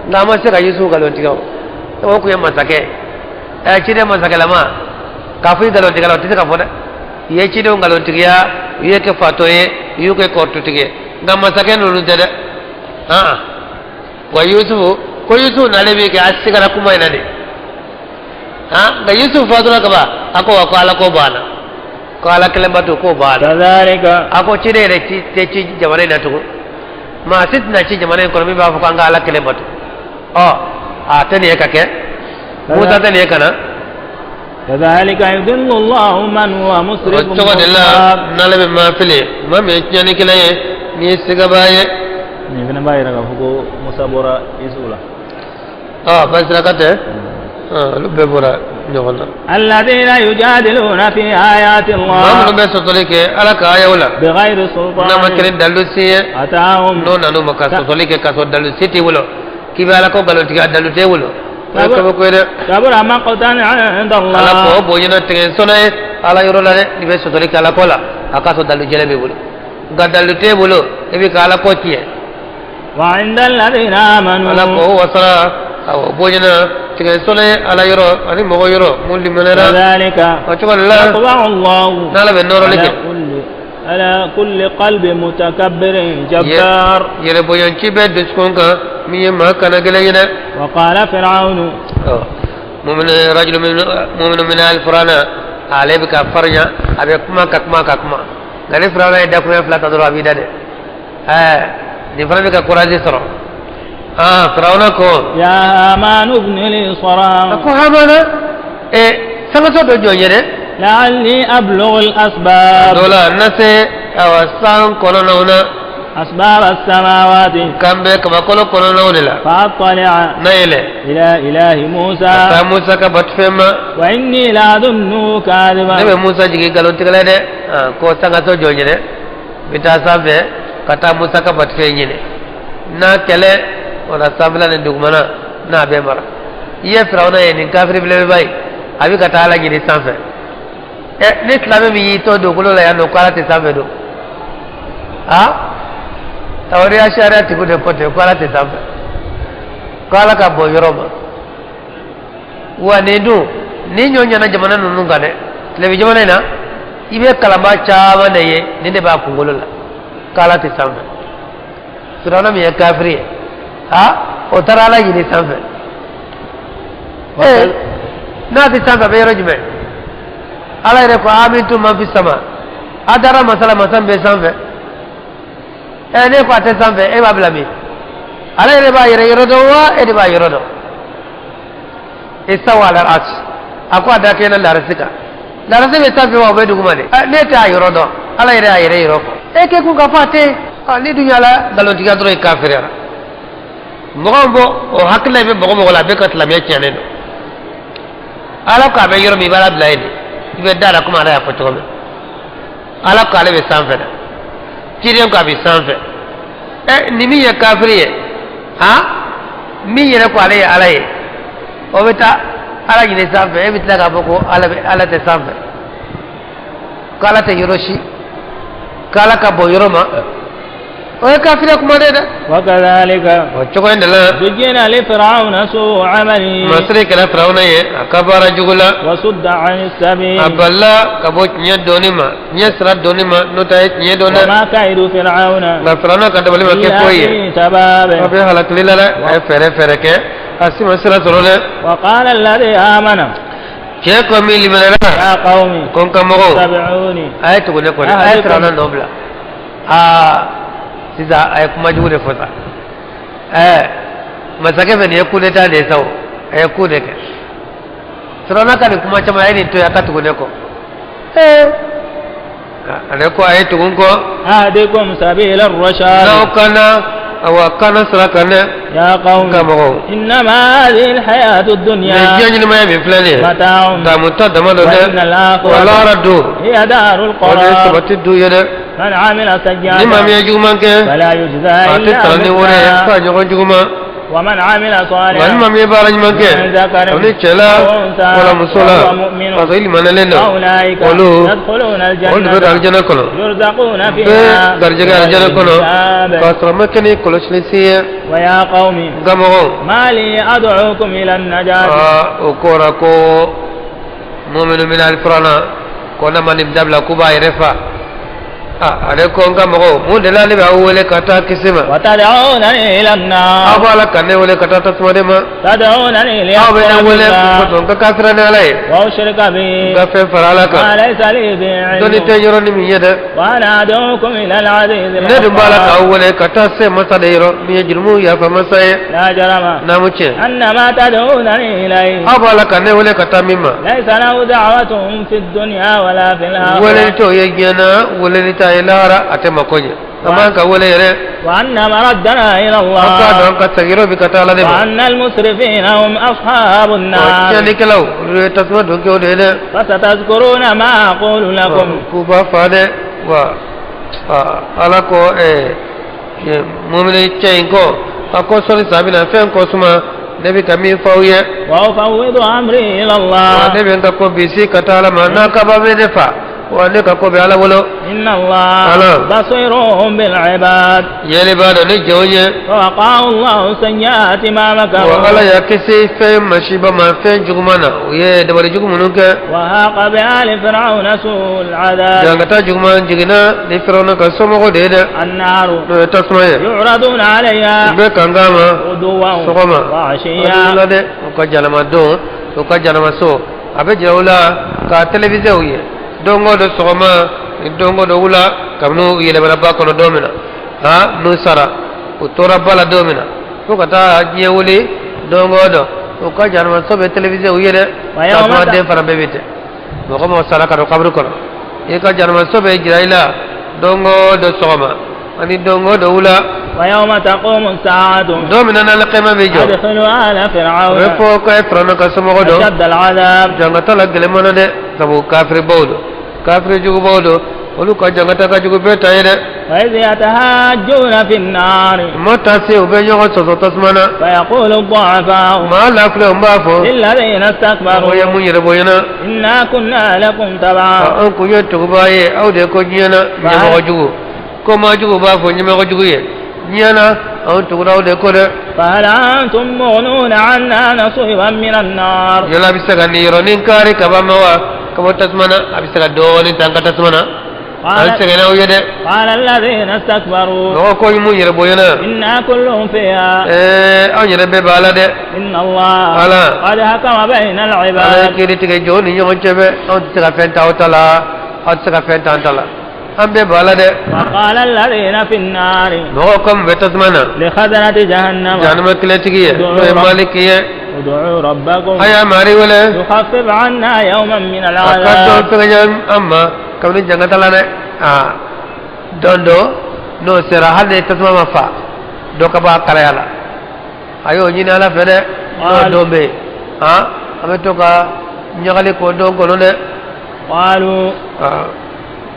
nka a ma se ka Yusuf nkalon tigɛ. O o kun ye masakɛ ye. Ɛ, ciden masakɛlama k'a fɔ i nkalontigɛla, o tɛ se ka fɔ dɛ. U ye cidenw nkalontigiya, u ye kɛ fatɔ ye, u y'u kɛ kɔrɔtutigi ye, nka masakɛ ninnu tɛ dɛ. Han, wa Yusufu ko Yusufu nalen min kɛ, a sigara kuma in na de. Han, nka Yusufu fatura kaban, a ko wa ko Ala ko banna, ko Ala kelen bato ko banna. كذلك A ko ciden yɛrɛ ci tɛ ci jamana in na tugun, maa si tɛna ci jamana in kɔnɔ min b'a fɔ k'an ka Ala kelen bato. Ɔ, a tɛ nin ye ka kɛ, Musa tɛ nin ye ka na. كذلك يضل الله من هو O مسرف cogo de la مرتاب n'ale bɛ maa fili, maa min ye tiɲɛnikɛla ye, n'i ye sigabaa ye. Nin fana b'a yira k'a fɔ ko Musa bɔra Isufu la. Ɔ, basiraka tɛ, olu bɛɛ bɔra ɲɔgɔn na. الذين يجادلون في آيات Maa الله minnu bɛ sɔsɔli kɛ Ala ka ayaw la بغير n'a ma سلطان kɛ ni dalilu si ye, أتاهم n'o nan'u ma ka sɔsɔli kɛ k'a sɔrɔ dalilu si t'i bolo, k'i bɛ Ala ko nkalon tigɛ, a dalilu t'e bolo, o ye kabako ye dɛ. كبر مقتا عند Ala ko الله o bonyana tigɛ sɔnna ye Ala yɔrɔ la dɛ. N'i bɛ sɔsɔli kɛ Ala ko la, a k'a sɔrɔ dalilu jɛlen b'i bolo, nka dalilu t'e bolo, e bɛ ka Ala ko tiɲɛ. وعند الذين آمنوا Ala ko o wasara, awɔ, bonyana tigɛ sɔnna ye Ala yɔrɔ ani mɔgɔ yɔrɔ mun limaniyara. كذلك O cogo de la يطبع الله n'Ala bɛ nɔrɔli على kɛ كل على كل قلب متكبر جبار. Yɛrɛ bonyanci bɛ dusukun kan min ye maa kana gɛlɛn ye dɛ. وقال فرعون مؤمن رجل من مؤمن من آل فرعون, ale bɛ ka farinya, a bɛ kuma ka kuma ka kuma, nka ni Firawuna ye dakuruɲɛ fila ta dɔrɔn, a b'i da dɛ. Ɛɛ, nin fana bɛ ka courage sɔrɔ. Aa, Firawuna ko يا هامان ابن لي a صرا ko Hamana, ɛ, sangaso dɔ jɔ n ye dɛ. لعلي أبلغ الأسباب Dɔ la n na se, awa, san kɔnɔnaw na. أسباب السماوات Kan bɛ kabakolo kɔnɔnaw de la. فأطلع Na yɛlɛ إلى إله ka موسى taa Musa ka batufɛn ma. وإني لأظنه Ne bɛ كاذبا Musa jigi nkalontigɛla dɛ. Ah, ko sangaso jɔ n ye dɛ, n bɛ taa sanfɛ ka taa Musa ka batufɛn ɲini n'a kɛlɛ o la sanfɛla ni dugumana n'a bɛɛ mara. I ye Firawuna ye, nin kafiri belebeleba ye, a bɛ ka taa Ala ɲini sanfɛ. Ɛ, ni silamɛ min y'i to dugukolo la yan nɔ ko Ala tɛ sanfɛ don, ah, awɔ, n'i y'a sariya tigiw de ko ten ko Ala tɛ sanfɛ, ko Ala ka bɔ yɔrɔ ma wa. Nin dun ni ɲɔ ɲɛna jamana ninnu kan dɛ, tilebin jamana in na, i bɛ kalanbaa caman de ye, nin de b'a kunkolo la k'Ala tɛ sanfɛ. Firawuna min ye kafiri ye, ha, o taara Ala ɲini sanfɛ. Ee, n'a tɛ sanfɛ, a bɛ yɔrɔ jumɛn? Ala yɛrɛ ko أأمنتم من في السماء, a dara masa la, masa min bɛ sanfɛ. Ɛ, ne ko a tɛ sanfɛ, e b'a bila min? Ala yɛrɛ b'a yɛrɛ yɔrɔ dɔn wa, e de b'a yɔrɔ dɔn? استوى على العرش, a ko a da kɛnɛ larasi kan. Larasi bɛ sanfɛ wa, o bɛ duguma de? Ne t'a yɔrɔ dɔn, Ala yɛrɛ y'a yɛrɛ yɔrɔ fɔ. E k'e kun ka fɔ a tɛ yen, ni dun y'ala nkalontigiya dɔrɔn, i kafiriyara. Mɔgɔ min bɔ o hakilina bɛ mɔgɔ mɔgɔ la, a bɛ ka silamɛya tiɲɛnen don. Ala ko a bɛ yɔrɔ min, i b'a bila yen de, i bɛ da la komi Ala y'a fɔ cogo min. Ala ko ale bɛ sanfɛ dɛ, ciden ko a bɛ sanfɛ. Ɛ, nin min ye kafiri ye, han, min yɛrɛ ko ale ye Ala ye, o bɛ taa Ala ɲini sanfɛ, e bɛ tila k'a fɔ ko Ala bɛ, Ala tɛ sanfɛ, ko Ala tɛ yɔrɔ si, k'Ala ka bɔ yɔrɔ ma, o ye kafiriya kuma de dɛ. وكذلك O cogo in de la زين لفرعون سوء عمله masiri kɛra Firawuna ye a ka baara jugu la. وصد عن السبيل A balila ka bɔ tiɲɛ dɔɔni ma, tiɲɛ sira dɔɔni ma, n'o tɛ a ye tiɲɛ dɔn dɛ. وما كيد فرعون Nka Firawuna ka dabali ma kɛ إلا foyi ye في تباب. A bɛ halakili la dɛ. A ye fɛɛrɛ fɛɛrɛ kɛ, a si ma sira sɔrɔ dɛ. وقال الذي آمن Cɛ ko min limaniyara يا قوم ko n ka mɔgɔw اتبعوني a ye tugu ne kɔ dɛ, a ye Firawuna nɔ bila. Aa, sisan a ye kuma jugu de fɔ sa. Ɛɛ, masakɛ fɛ, nin ye coup d'état de ye sa. O a ye coup de kɛ. Firawuna ka nin kuma caman, a ye nin to yen, a ka tugu ne kɔ. Ee. Ale ko a ye tugu n kɔ. أهدكم سبيل الرشاد. N'aw kana awa kana sira kan dɛ. يا قوم N ka mɔgɔw. إنما هذه الحياة الدنيا Nin diɲɛ ɲɛnamaya min filɛ nin ye. متاع Damuta dama don dɛ. وإن الآخرة Wa lahara don. هي دار O de ye القرار. sabati du ye dɛ. من عمل Ni maa min سيئة ye juguman kɛ. فلا يجزى A tɛ إلا sara ni wɛrɛ ye مثلها f'a ɲɔgɔn juguman. ومن عمل Nka ni صالحا maa min ye baara ɲuman kɛ. من ذكر Kabini cɛ la أو أنثى wala muso la. وهو مؤمن K'a sɔrɔ i limaniyalen don. فأولئك Olu يدخلون olu de bɛ don الجنة alijana kɔnɔ. يرزقون Bɛɛ فيها garijɛgɛ alijana بغير kɔnɔ. حساب. K'a sɔrɔ a ma kɛ ni kɔlɔsili si ye. ويا قوم N ka mɔgɔw. ما لي أدعوكم إلى النجاة Aa o kɔrɔ ko mɔminu min alifiranna ko n'a ma nin dabila k'u b'a yɛrɛ fa. Aa ale ko n ka mɔgɔw mun de la ne bɛ aw wele ka taa kisi ma. وتدعونني إلى Aw النار b'a la ka ne wele ka taa tasuma de ma. تدعونني Aw bɛ ne لأكفر wele بالله kosɔn n ka kafira ni ala ye. وأشرك N به ka fɛn fara ala ما kan. ليس لي به Dɔnni tɛ علم yɔrɔ ni min ye dɛ. وأنا أدعوكم إلى العزيز Ne dun b'a la الغفار k'aw wele ka taa se masa de yɔrɔ min ye jurumu yafa masa ye. لا جرم Naamu tiɲɛ. أن ما تدعونني إليه Aw b'a la ka ne wele ka taa min ma. ليس له دعوة في الدنيا ولا في Weleli الآخرة t'o ye diɲɛ na weleli t'a ye lahara a tɛ mako ɲɛ. An b'an ka wele yɛrɛ. وأن مردنا إلى An k'a dɔn الله an ka segin bi ka taa ala de ma. وأن المسرفين هم أصحاب Wa النار tiɲɛnikɛlaw olu ye tasuma donkɛw de ye dɛ. فستذكرون ما أقول لكم K'u b'a fa dɛ wa aa, ala ko ɛɛ mumini cɛ in kɔ a ko sɔnni san bɛna fɛn kɔ suma ne bɛ ka min fɔ aw ye. وأفوض أمري إلى Wa الله ne bɛ n ka ko bisi ka taa ala ma n'a kaba bɛ ne fa wa ne ka ko bɛ ala bolo. إن الله ألا. بصير بالعباد Yɛlɛ b'a dɔn ni jɔnw ye. فوقاه الله سيئات ما Wa مكروا ala y'a kisi fɛn masiba ma fɛn juguman na u ye dabali jugu minnu kɛ. وهاق بآل فرعون سوء العذاب Jangata juguman jiginna ni Firawuna ka somɔgɔw de ye dɛ. النار N'o ye tasuma ye. يعرضون U عليها bɛ kankan ma. غدوا Sɔgɔma وعشيا la dɛ u ka jalama don u ka jalama so a bɛ jira u la ka téléviseur ye don o don sɔgɔma ni don o don wula kabini u yɛlɛmana ba kɔnɔ don min na ha n'u sara u tora ba la don min na fo ka taa diɲɛ wuli don o don u ka jalama so bɛ téléviseur ye dɛ Wa yawma tasuma ta- den fana bɛɛ bɛ ten mɔgɔ mɔgɔ sara ka don kaburu kɔnɔ i ka jalama so bɛ jira i la don o don sɔgɔma ani don o don wula ويوم تقوم الساعة don min na n'alikɛma bɛ jɔ أدخلوا آل o bɛ فرعون fɔ k'a ye Firawuna ka somɔgɔw dɔn. أشد العذاب Jangata la gɛlɛman na dɛ sabu kafiribaw don kafiri jugubaw don olu ka jangata ka jugu bɛɛ ta ye dɛ. وإذ يتهاجون في النار Ma taa se u bɛ ɲɔgɔn sɔsɔ tasuma na. فيقول الضعفاء Maa lafilɛ n b'a fɔ للذين aw ye استكبروا mun yɛrɛ bɔ ɲɛna. إنا كنا لكم تبعا An kun ye tuguba ye aw de ko diɲɛ na ɲɛmɔgɔ jugu ko maa jugu b'a fɔ ɲɛmɔgɔ jugu ye diɲɛ na anw tugura aw de ko dɛ. فهل أنتم مغنون عنا نصيبا من النار Yala a bɛ se ka nin yɔrɔnin kari ka bɔ ma wa ka bɔ tasuma na a bɛ se ka dɔɔnin ta an ka tasuma na an قال, sɛgɛnna aw ye dɛ. قال الذين استكبروا Mɔgɔ ko mun yɛrɛ bɔ ɲɛna. إنا كل فيها Ɛɛ anw yɛrɛ bɛɛ b'a la dɛ. إن الله ألا. قد حكم بين Ala ye العباد kiiri tigɛ jɔnw ni ɲɔgɔn cɛ bɛ anw tɛ se ka fɛn ta aw ta la aw tɛ se ka fɛn ta an ta la an bɛɛ b'a la dɛ. وقال الذين في النار Mɔgɔw ko mun bɛ tasuma na. لخزنة جهنم Jahanama kiletigi ye n'o ye Maliki ye. ادعوا ربكم A y'a mari wele. يخفف عنا يوما من A ka dɔn العذاب fɛngɛ an ma kabini jangata la dɛ. Aa don dɔ n'o sera hali ni tasuma ma fa dɔ ka bɔ a kalaya la. A y'o ɲini Ala fɛ dɛ. N'o don bɛ yen. Aa an bɛ to ka ɲagali k'o don kɔnɔ dɛ. قالوا Aa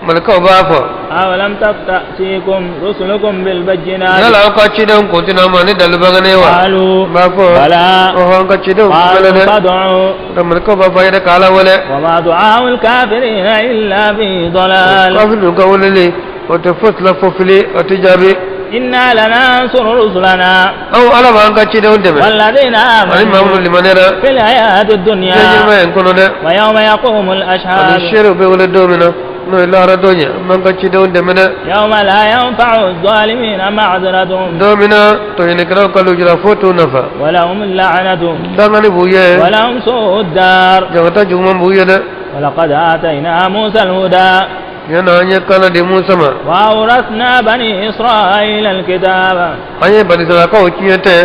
malikaw b'a fɔ. أولم تأتيكم رسلكم بالبينات Yala aw ka cidenw kun tɛna ma ni dalu bangenen ye wa? قالوا N b'a fɔ. بلى Ɔhɔn n ka cidenw kun قالوا bɛlɛ dɛ. فادعوا Nka malikaw b'a fɔ a ye dɛ k'Ala wele. وما دعاء الكافرين إلا في ضلال Kafiri dun ka weleli o tɛ fosi la fo fili o tɛ jaabi. إنا لننصر رسلنا Aw Ala b'an ka cidenw dɛmɛ. والذين Ani maa minnu آمنوا limaniyara. في الحياة Diɲɛ الدنيا ɲɛnamaya in kɔnɔ dɛ. ويوم يقوم Ani الأشهاد seerew bɛ wele don min na n'o ye lahara don ye an b'an ka cidenw dɛmɛ dɛ. يوم لا ينفع الظالمين معذرتهم Don min na tɔɲɔnikɛlaw ka lujura foyi t'u nafa. ولهم اللعنة Dangani b'u ye. ولهم سوء الدار Jangata juguman b'u ye dɛ. ولقد آتينا موسى الهدى Tiɲɛ na an ye kana di Musa ma. وأورثنا بني إسرائيل الكتاب An ye banisirakaw tiɲɛ tɛ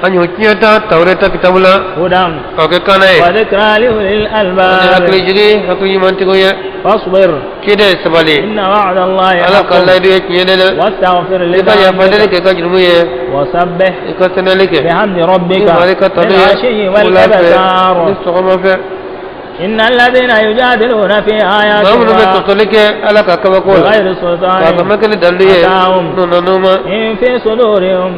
An y'o tiɲɛ ta Tawureta kitabu la هدى k'o kɛ kana ye وذكرى لأولي ani الألباب. Hakili jigi hakili ɲumantigiw ye. فاصبر Ciden, sabali. إن وعد الله Ala حق. ka layidu ye tiɲɛ de dɛ. واستغفر I ka yafa deli لذنبك kɛ ka jurumu ye. وسبح I ka sɛnɛli kɛ بحمد ربك ni mari ka tanu ye بالعشي wula fɛ والإبكار. ni sɔgɔma fɛ. إن الذين يجادلون في آيات Maa minnu bɛ الله sɔsɔli kɛ Ala ka kabako la بغير k'a ka سلطان ma kɛ ni dalilu ye أتاهم n'o nan'u ma, إن في صدورهم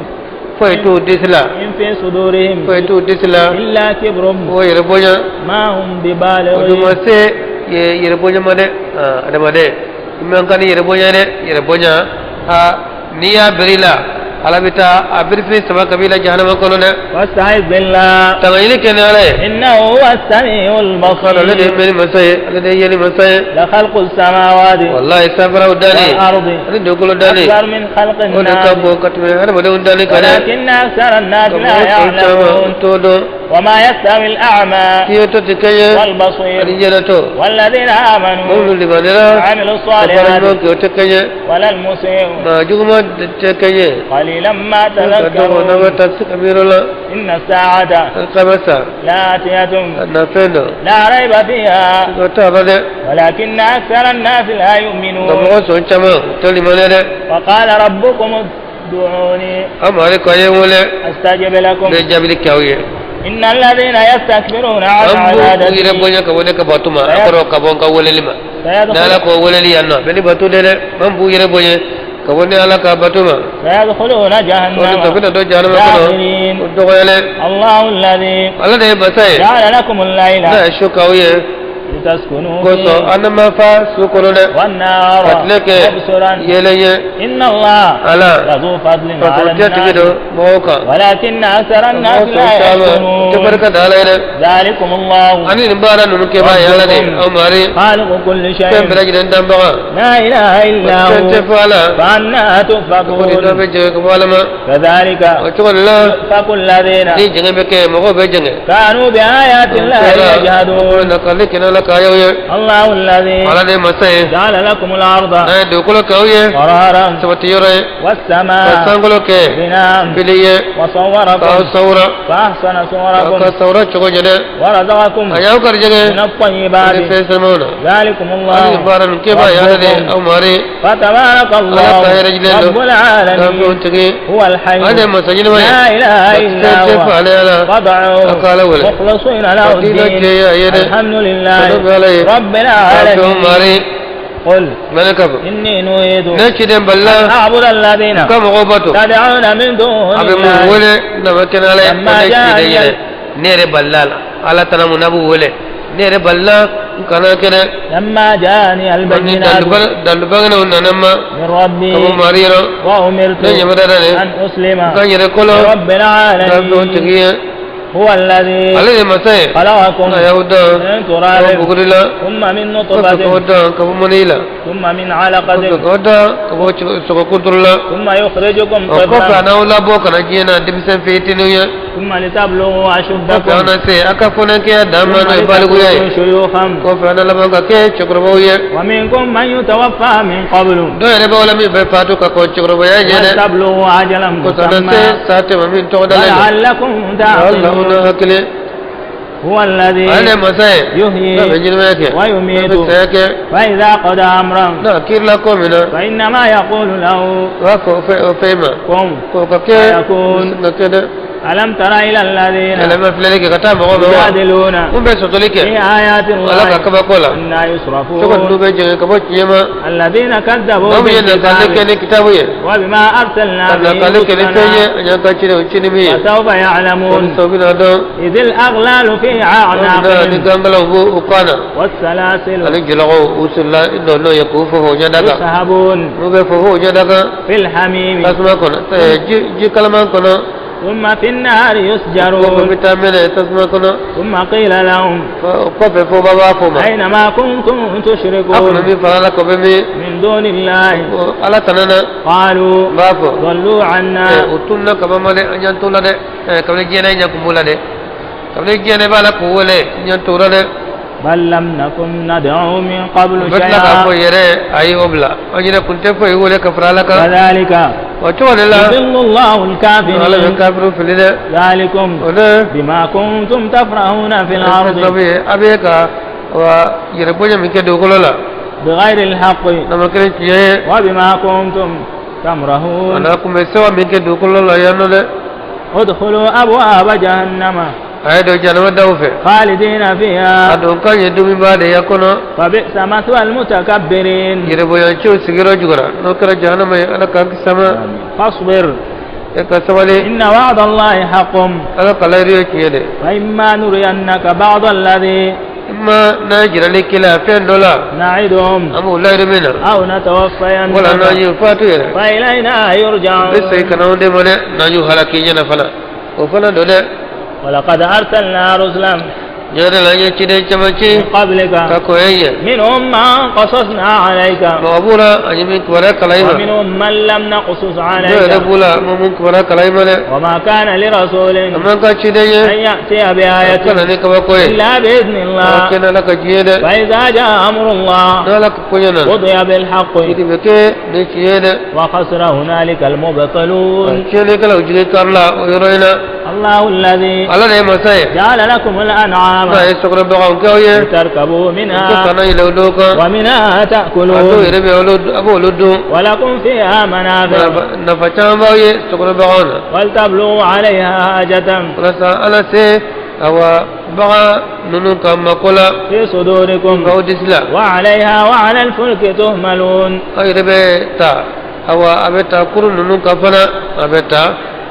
foyi t'u disi la, إن في صدورهم foyi t'u disi la إلا كبر o yɛrɛ bonya. ما هم O dun ma ببالغين. Se ye yɛrɛ bonya ma dɛ. Ah, adamaden, i man kan ni yɛrɛ bonya dɛ. Yɛrɛ bonya, aa, n'i y'a biri la, Ala bɛ taa a birifini sama ka b'i la jahanama kɔnɔ dɛ. واستعذ بالله. Tanga ɲini kɛ ni Ala ye. إنه هو السميع Kala ale de ye البصير. mɛnni masa ye, ale de ye yeli masa ye. لخلق السماوات Walayi, sanfaraw dali والأرض ani dugukolo dali أكبر من خلق o de ka الناس bon ka tɛmɛ hadamadenw dali kan dɛ. ولكن أكثر الناس Ka لا mɔgɔ tɔw caman يعلمون. t'o dɔn. وما يستوي الأعمى Fiyentɔ tɛ kɛ ye والبصير ani jɛnɛtɔ. والذين Minnu آمنوا limaniyara وعملوا ka baara الصالحات ɲuman kɛ, o tɛ kɛ ye. ولا المسيء Maa juguman tɛ kɛ ye. قليلا ما Ka dɔgɔ n'a bɛ تذكرون. taa se ka miiri la. إن الساعة Alikama sa لآتية a na fɛn dɔ. لا ريب فيها O t'a la dɛ. ولكن أكثر الناس لا Nka يؤمنون. mɔgɔ sɔn caman o tɛ limaniya dɛ. وقال ربكم ادعوني An mari ko a ye n wele, أستجب لكم. ne jaabili kɛ aw ye. إن الذين يستكبرون عن An b'u yɛrɛ عبادتي bonya ka bɔ ne ka bato ma, a kɔrɔ ka bɔ n ka weleli ma. Ni Ala سيدخل ko weleli yan nɔ, a bɛ ni bato de dɛ. An b'u yɛrɛ bonya ka bɔ ne Ala ka bato ma. سيدخلون O de جهنم bɛna don jahanama kɔnɔ داخرين. o dɔgɔyalen. الله الذي Ala de ye masa ye جعل لكم الليل n'a ye su k'aw ye لتسكنوا kosɔn فيه an ma fa su kɔnɔ dɛ, والنهار ka tile kɛ مبصرا. yeelen ye. إن الله Ala لذو فضل على fasotiya tigi الناس don mɔgɔw kan, ولكن أكثر mɔgɔ الناس sɔn لا caman o tɛ يشكرون. barika da Ala ye dɛ. ذلكم الله Ani nin baara ninnu kɛbaa ye Ala de ye, aw mari خالق كل fɛn شيء bɛɛ lajɛlen danbaga. لا إله إلا Fɛn tɛ هو fɔ Ala فأنا ko nin dɔ تؤفكون. bɛ jɛngɛ ka bɔ Ala ma. كذلك O cogo de la, يؤفك الذين ni jɛngɛ bɛ kɛ, mɔgɔw bɛ jɛngɛ. كانوا بآيات الله يجحدون. Nakali kɛnɛ Ala k'aw ye. الله الذي Ala de ye masa ye جعل لكم الأرض n'a ye dugukolo k'aw ye قرارا sabati yɔrɔ ye, ka والسماء sankolo kɛ بناء fili ye, k'aw وصوركم sawura فأحسن k'aw صوركم ka sawura cogo ɲɛ dɛ. ورزقكم A y'aw garijɛgɛ من الطيبات. ani fɛn sɛmɛw na. ذلكم Ani nin الله baara ninnu kɛbaa ye Ala de ye, aw ربكم. mari. فتبارك Ala الله ka hɛrɛ jilen رب don العالمين. tigi. هو الحي Ale de ye masa ɲɛnama ye. لا إله إلا Fɛn tɛ هو fɔ ale Ala. فادعوه A k'Ala wele. مخلصين له Ka diinɛ الدين. jɛya a ye dɛ. الحمد لله Tanu bɛ Ala ye. رب K'a fɛnw العالمين. mari. قل Mɛnɛ ka bɔ. إني نهيت Ne ciden balila أن أعبد الذين ka mɔgɔw bato. تدعون من دون A bɛ mun الله wele n'a ma kɛ n'Ala ye? Ko لما ne ciden جاءني yɛrɛ, ne yɛrɛ balila la. Ala tana mun n'a b'u wele? Ne yɛrɛ balila n kana kɛ dɛ. لما جاءني Ni البينات dalubangenw nana n ma من ka bɔ ربي mari yɔrɔ, وأمرت ne ɲamadara de أن أسلم n ka n yɛrɛ kolo لرب ka fɛnw العالمين. tigi ye. هو الذي Ale de masa ye خلقكم a y'aw dan من ka bɔ تراب buguri la, ثم من kɔfɛ k'aw نطفة dan ka bɔ mɔni la, ثم من علقة kɔfɛ k'aw dan ka bɔ sogo kunturu la. ثم يخرجكم O kɔfɛ, a طفلا n'aw labɔ ka na diɲɛ na denmisɛn fitininw ye. ثم لتبلغوا Kɔfɛ, أشدكم aw na se a ka funankɛya dan ثم ma, n'o ye balikuya لتكونوا ye. شيوخا. Kɔfɛ, a na laban ka kɛ cɛkɔrɔbaw ye. ومنكم من يتوفى من قبل Dɔw yɛrɛ b'aw la min bɛ fatu ka kɔn cɛkɔrɔbaya ɲɛ dɛ. ولتبلغوا أجلا Kosɔn na مسمى se saa tɛmɛ min tɔgɔ dalen don. ولعلكم Allah تعقلون. na hakili. هو الذي Ale de masa ye يحيي n'a bɛ ɲɛnamaya kɛ, n'a ويميت. bɛ saya kɛ. فإذا قضى أمرا N'a kiirila ko min na, فإنما يقول له o b'a fɔ o fɛn o fɛn ma كن k'o ka kɛ, فيكون. ka kɛ dɛ. ألم تر إلى الذين Yɛlɛma filɛli kɛ ka taa mɔgɔ ma wa يجادلون mun bɛ sɔsɔli في kɛ آيات Ala ka الله kabako la, أنا cogo ninnu يصرفون. bɛ jɛngɛ ka bɔ tiɲɛ ma. الذين كذبوا Maa min ye nakali kɛ بالكتاب ni kitabu ye, وبما أرسلنا ka به nakali kɛ ni fɛn ye رسلنا a y'an ka ci o ci ni min ye, فسوف o يعلمون. ni sabu bɛna dɔn. إذ الأغلال في O bɛna ni أعناقهم gangalaw b'u kan na والسلاسل ani jɔlɔkɔw u sirila i nɔ n'o ye k'u fofo u ɲɛda kan. يسحبون N'u bɛ fofo u ɲɛda kan في الحميم tasuma kɔnɔ, ji kalaman kɔnɔ. ثم في النار Kɔfɛ يسجرون. bɛ taa mɛnɛ tasuma kɔnɔ. ثم قيل لهم O kɔfɛ, fo ba b'a fɔ ma: أين ما كنتم A kun تشركون min fara la kɔ bɛ min من دون الله؟ o Ala tana na? قالوا N b'a fɔ ضلوا عنا. O tununa kaba ma dɛ, an ɲɛ t'o la dɛ. Kabini diɲɛ na, i ɲɛ kun b'o la dɛ. Kabini diɲɛ na, i b'a la k'o wele, n ɲɛ t'o la dɛ. بل لم نكن ندعو من قبل U bɛ tila k'a fɔ شيئا. yɛrɛ: ayi, o bila, an yɛrɛ kun tɛ foyi wele ka fara Ala kan. كذلك O cogo de la, يضل الله Ala bɛ الكافرين. kafiriw fili dɛ. ذلكم O de بما كنتم تفرحون في الأرض sababu ye a bɛ ka wa yɛrɛ bonya min kɛ dugukolo la بغير الحق n'a ma kɛ ni tiɲɛ ye, وبما كنتم تمرحون. a n'a kun bɛ sewa min kɛ dugukolo la yan nɔ dɛ. ادخلوا أبواب جهنم A ye don jahanama daw fɛ خالدين a فيها don kan ye dumuniba de ya kɔnɔ. فبئس مثوى المتكبرين. Yɛrɛbonyaciw sigiyɔrɔ jugura n'o kɛra jahanama ye. Ala k'an kisi a ma. فاصبر E ka sabali. إن وعد الله حق. Ala ka layiru ye tiɲɛ de. وإما نرينك بعض الذي Ma n'a jirali k'i la fɛn dɔ la نعدهم an b'o layiru min na, أو wala n'an نتوفينك y'u fatu yɛrɛ, فإلينا n bɛ يرجعون. segin ka na anw de ma dɛ. N'an y'u halaki ɲɛna fana, o fana don dɛ. ولقد أرسلنا رسلا Ɲɛna la, an ye ciden caman ci من قبلك ka kɔn e ɲɛ. منهم من قصصنا عليك Mɔgɔ b'u la an ye min kibaruya kalan i ma, ومنهم من لم نقصص dɔw yɛrɛ عليك. b'u la an ma mun kibaruya kalan i ma dɛ. وما كان لرسول A man kan ciden ye أن يأتي بآية ka na ni kabako ye إلا بإذن a الله. kɛ n'Ala ka diɲɛ dɛ. فإذا جاء أمر الله N'Ala ka koɲɛ nana, قضي بالحق kiri bɛ kɛ ni tiɲɛ ye dɛ. وخسر هنالك المبطلون. Tiɲɛnikɛlaw jigi kari la o yɔrɔ in na. الله الذي Ala de ye masa ye جعل لكم الأنعام n'a ye sokɔnɔbaganw kɛ aw ye لتركبوا ko منها kana yɛlɛ olu kan, ومنها a dɔw تأكلون. yɛrɛ bɛ olu a b'olu dun. ولكم فيها منافع Nafa caman b'aw ye sokɔnɔbaganw na ولتبلغوا عليها حاجة walasa ala se awa bagan ninnu ka mako la في صدوركم k'aw disi la. وعليها وعلى الفلك تهملون. Aw yɛrɛ bɛ ta, awa a bɛ ta kurun ninnu kan fana, a bɛ ta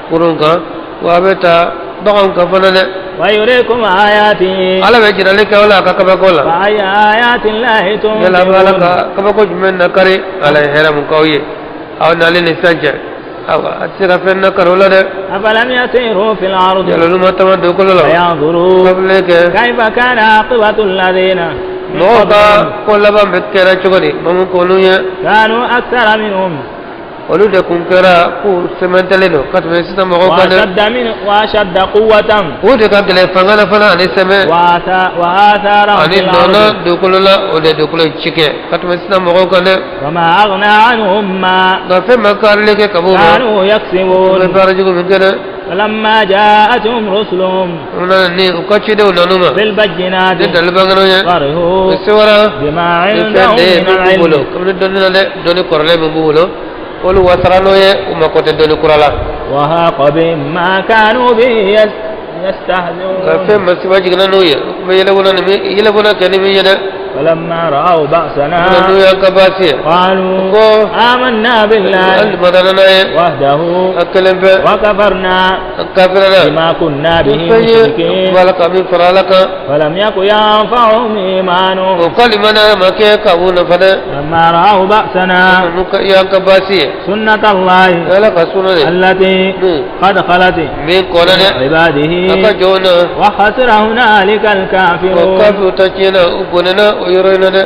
kurun kan wa a bɛ ta baganw kan fana dɛ. ويريكم آياته Ala bɛ jirali kɛ aw la a ka kabako la. فأي آيات الله Yala bɛ Ala تنكرون؟ ka kabako jumɛn nakari? Ala ye hɛrɛ mun k'aw ye aw nalen ni sisan cɛ, awa a tɛ se ka fɛn nakari o la dɛ. أفلم يسيروا في الأرض Yala olu ma taama dugukolo la فينظروا kafile kɛ كيف كان عاقبة الذين من mɔgɔw ka قبلهم ko laban bɛ kɛra cogo di ma mun k'olu ye? كانوا أكثر منهم Olu de kun kɛra k'u sɛmɛntɛlen don ka tɛmɛ sisan mɔgɔw kan dɛ. وأشد من وأشد قوة O de ka gɛlɛn fanga la fana ani sɛmɛ وآثارا ani في nɔnɔ الأرض dugukolo la. O de dugukolo ci kɛ ka tɛmɛ sisan mɔgɔw kan dɛ. وما أغنى عنهم ما Nka fɛn ma karili kɛ ka b'o ma كانوا u bɛ يكسبون. baara jugu min kɛ dɛ. فلما جاءتهم رسلهم U nana ni u ka cidenw nan'u ma بالبينات ni dalilu bangenw ye, u فرحوا sewara بما ni fɛn عندهم de ye من min b'u bolo العلم kabini dɔnni na dɛ, dɔnni kɔrɔlen min b'u bolo, olu wasara n'o ye, u mako tɛ dɔnni kura la. وهاق بهم ما كانوا به Nka يستهزئون. fɛn masiba jiginna n'u ye, u tun bɛ yɛlɛbɔnna ni min yɛlɛbɔnna kɛ ni min ye dɛ. فلما رأوا U nana بأسنا n'u y'an ka baasi ye, قالوا ko آمنا an بالله limaniyana n'a ye وحده a kelen bɛɛ, وكفرنا an kafirana بما كنا ni به fɛn ye مشركين. b'a la ka min fara Ala kan. فلم يك ينفعهم O إيمانهم ka limaniya ma kɛ ka u nafa dɛ. لما رأوا بأسنا. Ninnu ka y'an ka baasi ye, سنة الله Ala ka suna de التي min قد خلت min kɔnna dɛ من عباده a ka jɔnw na. وخسر هنالك O الكافرون. kafiw ta tiɲɛna, u bɔnɛna o yɔrɔ in na dɛ.